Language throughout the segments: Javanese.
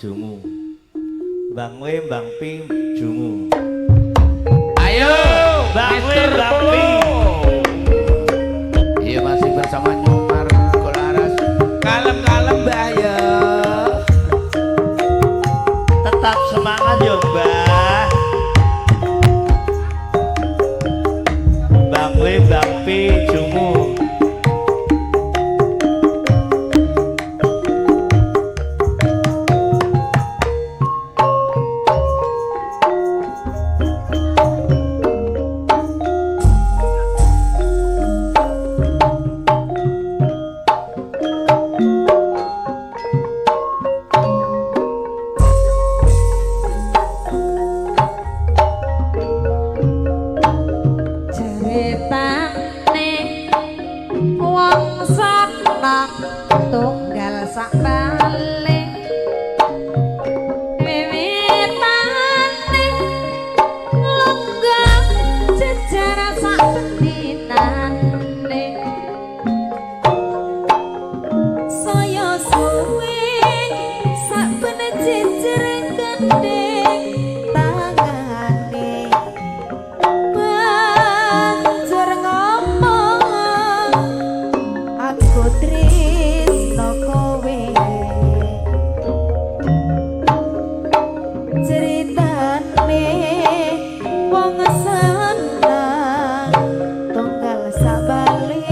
Jungu. Bang We, Bang Pi, Jungu. Ayo, Bang We, Mister Bang Pi. Iya, masih bersama Nyomar Kolaras. Kalem-kalem, Mbak ya. Tetap semangat yo, Mbak. Bang We, Bang Pi, Jungu. Ceritane wong seneng tunggal sak balik, wiwitane lunggah jejer sak bendinane, saya suwe saben jejer gendeng tangane, banjur ngomong aku tresno kowe. Ceritane wong seneng tunggal sabale,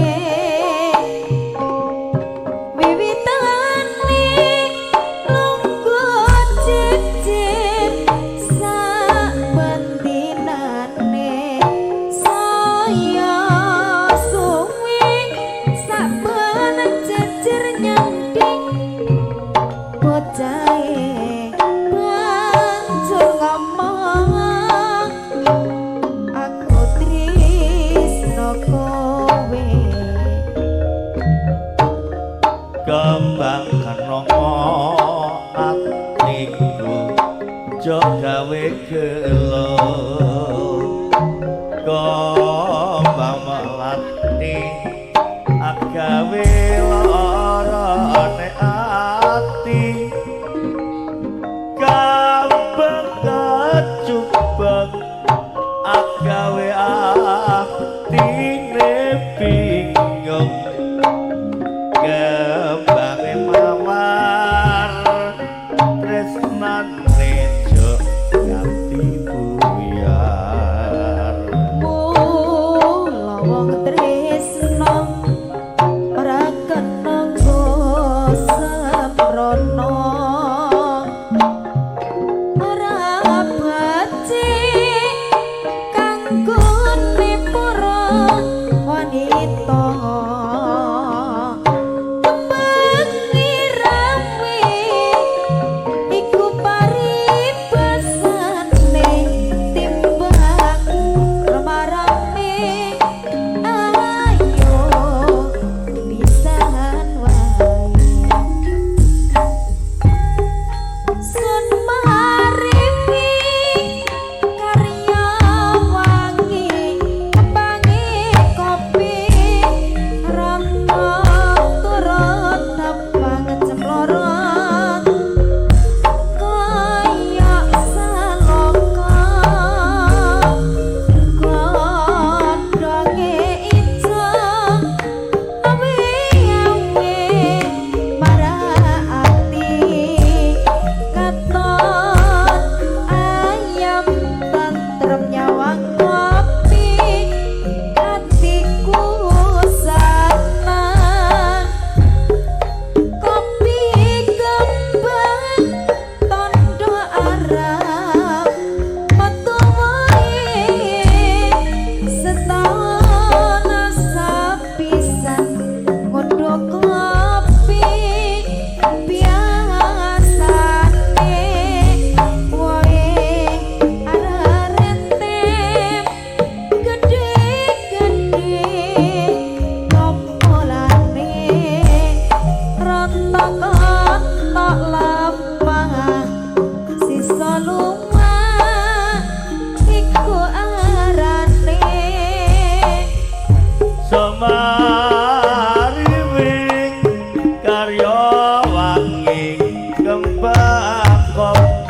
wiwitane lungguh jejer sabendinane, saya suwe saben jejer nyanding bocahe, banjur ngomong aku tresno kowe. Kembang kenanga atiku aja gawe gelo, kembang melati agawe larane ati, kambang kecubeng agawe atine bingung, kembange mawar tresnane jo ganti buyar. Mula wong tresno ora kena nggo semrono, ora becik kanggone para wanita. Kembang irawe iku paribasane,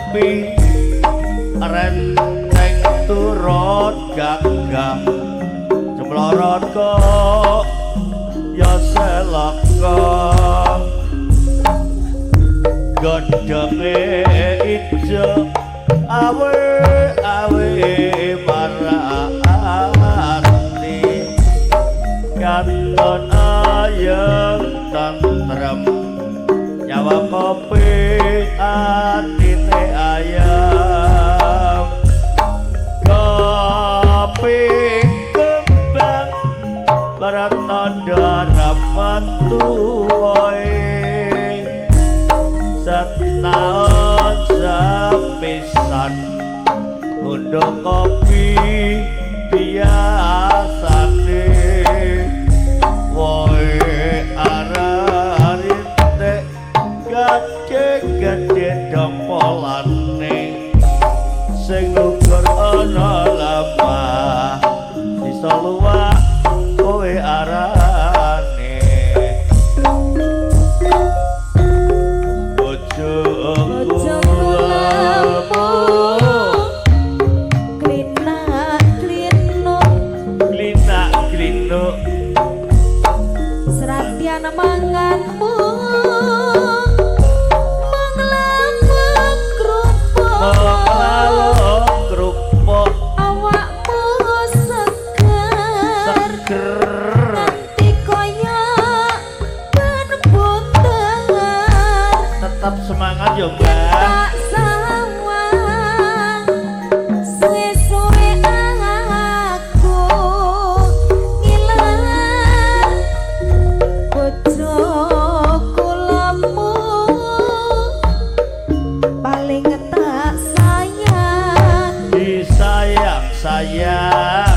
Kopi renteng turut gagah cemlorot kok ya selaka godhonge ijo awe awe marani katon ayem tentrem nyawa kopi atine ayem kopi kembang pratandha rapat tuwae setaun sepisan ngundang kopi biasane woe ararite gede gede dompolane sing lugur ana lemah sisa luwak kowe arane bojoku Bojoku lemu klinak klinuk klinak klinuk seratian manganmu manglamu kerupuk Menglalong kerupuk awakmu seger seger nganti kaya ban buter tetap semangat ya mbak. Tak sawang suwe-suwe aku ngiler bojoku lemu paling tak sayang Disayang sayang.